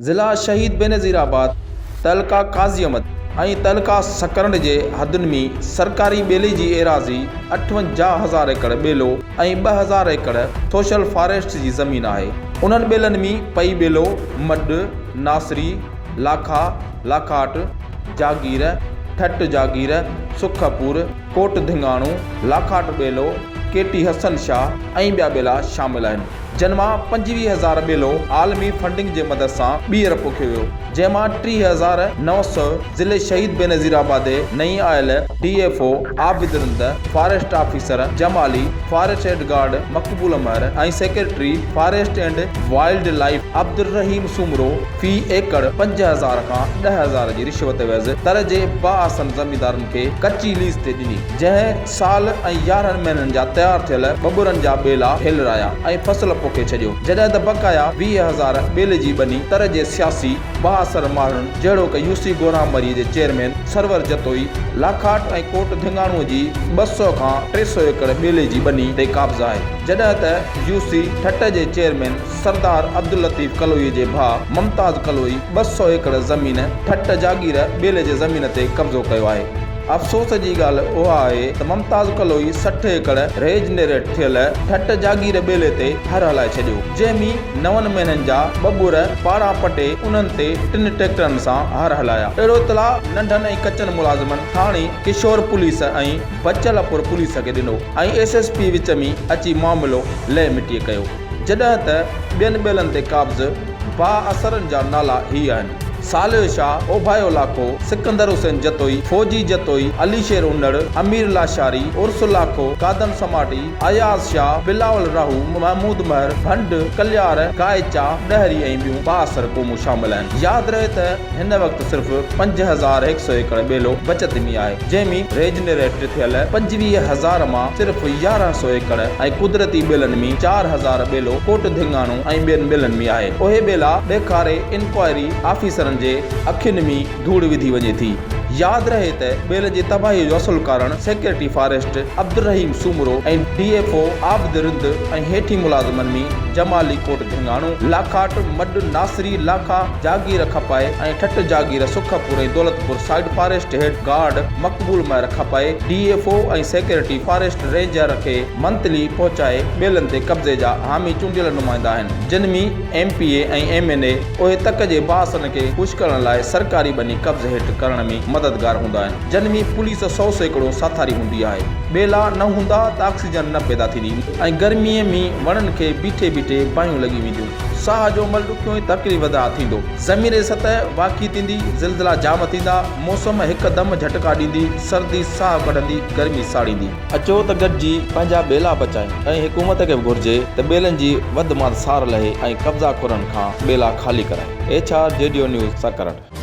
ضلع شهيد بينظير آباد، تعلقه قاضي احمد ۽ تعلقه سڪرنڊ جي حدن ۾ سرڪاري ٻيلي جي ايراضي 58 هزار ايڪڙ ٻيلو ۽ 2000 ايڪڙ سوشل فاريسٽ جي زمين آهي. انهن ٻيلن ۾ پئي ٻيلو، مڏ، ناصري، لاکا، لاکاٽ، جاگير، ٺٽ جاگير، سکپور، ڪوٽ ڌڱاڻو، لاکاٽ ٻيلو، ڪيٽي حسن شاهه ۽ ٻيا ٻيلا شامل آهن. جن مان 25 هزار ٻيلو عالمي فنڊنگ جي مدد سان ٻيهر پوکيو ويو، جنهن مان 30,900 ضلعي شهيد بينظير آباد نئين آيل D F O Abid Rind, forest officer Jamali, forest head guard Maqbool Mehar ۽ secretary forest and wildlife Abdulrahim Soomro في ايڪڙ 5000 کان 10,000 جي رشوت عيوض تر جي بااثر زميندارن کي ڪچي ليز تي ڏني، جنهن سال ۽ 11 مهينن جا تيار ٿيل ٻٻرن جا ٻيلا ڀيلرايا ۽ فصل پوکي ڇڏيو، جڏهن ته بقايا 20,000 ٻيلي جي ٻني تر جي سياسي بااثر ماڻهن جهڙوڪ يوسي گورام مري جي چيئرمين سرور جتوئي، لاکاٽ ۽ ڪوٽ ڌڱاڻو جي 200 کان 300 ايڪڙ ٻيلي جي ٻني تي قابض آهي، جڏهن ته يوسي ٺٽه جي چيئرمين سردار عبداللطيف ڪلوئي جي ڀاء ممتاز ڪلوئي 200 ايڪڙ زمين ٺٽه جاگير ٻيلي جي زمين تي قبضو ڪيو آهي. افسوس جي ڳالهه اها آهي ته ممتاز ڪلوئي 60 ايڪڙ ريجنريٽ ٿيل ٺٽ جاگير ٻيلي تي هر هلائي ڇڏيو، جنهن ۾ نون مهينن جا ٻٻر پاڙان پٽي انهن تي ٽن ٽريڪٽرن سان هر هلايا. اهڙو اطلاع ننڍن ۽ ڪچن ملازمن ٿاڻي ڪشور پوليس ۽ بچلپور پوليس کي ڏنو ۽ ايس ايس پي وچ ۾ اچي معاملو لئه مٽيء ڪيو. جڏهن ته ٻين ٻيلن تي قابض بااثرن جا نالا هي آهن. صالح شاهه، اوڀايو لاکو، سڪندر حسين جتوئي، فوجي جتوئي، علي شير انڙ، امير لاشاري، عرس لاکو، قادن سماٽي، اياز شاهه، بلاول راهو، محمود مهر، ڀنڊ، ڪليار، گائيچا، ڏهري ۽ ٻيون بااثر قومون شامل آهن. ياد رهي ته هن وقت صرف 5100 ايڪڙ ٻيلو بچت ۾ آهي، جنهن ۾ ريجنريٽ ٿيل 25,000 مان صرف 1100 ايڪڙ ۽ قدرتي ٻيلن ۾ 4000 ٻيلو ڪوٽ ڌڱاڻو ۽ ٻين ٻيلن ۾ آهي. اهي ٻيلا ڏيکاري انڪوائري آفيسرن جي اکين ۾ ڌوڙ وڌي وڃي ٿي. ياد رهي ته ٻيل جي تباهي جو اصل ڪارڻ secretary forest Abdulrahim Soomro ۽ D F O Abid Rind ۽ هيٺين ملازمن ۾ جمالي ڪوٽ ڌڱاڻو، لاکاٽ، مڏ، ناصري، لاکا، جاگير کپائي ۽ ٺٽ جاگير Sukhpur ۽ Daulatpur side forest head guard Maqbool Mehar کپائي D F O ۽ secretary forest ranger کي منٿلي پهچائي ٻيلن تي قبضي جا حامي چونڊيل نمائندا آهن جن ۾ M P A ۽ M N A اهي تڪ جي بااثرن کي خوش ڪرڻ لاء سرڪاري ٻني قبض هيٺ ڪرڻ ۾ مددگار هوندا آهن، جن ۾ پوليس 100% ساٿاري هوندي آهي. ٻيلا نه هوندا ته آڪسيجن نه پيدا ٿيندي ۽ گرميء ۾ وڻن کي بيٺي بيٺي باهيون لڳي وينديون. ساهه جو عمل ڏکيو ۽ تڪليف ده ٿيندو. زمين جي سطح واڪي ٿيندي، زلزلا جام ٿيندا، موسم هڪ دم جهٽڪا ڏيندي، سردي ساهه ڪڍندي، گرمي ساڙيندي. اچو ته گڏجي پنهنجا ٻيلا بچايون ۽ حڪومت کي به گهرجي ته ٻيلن جي وڌ مان سار لهي ۽ قبضا خورن کان ٻيلا خالي ڪرائي. H R G D O news Sakrand.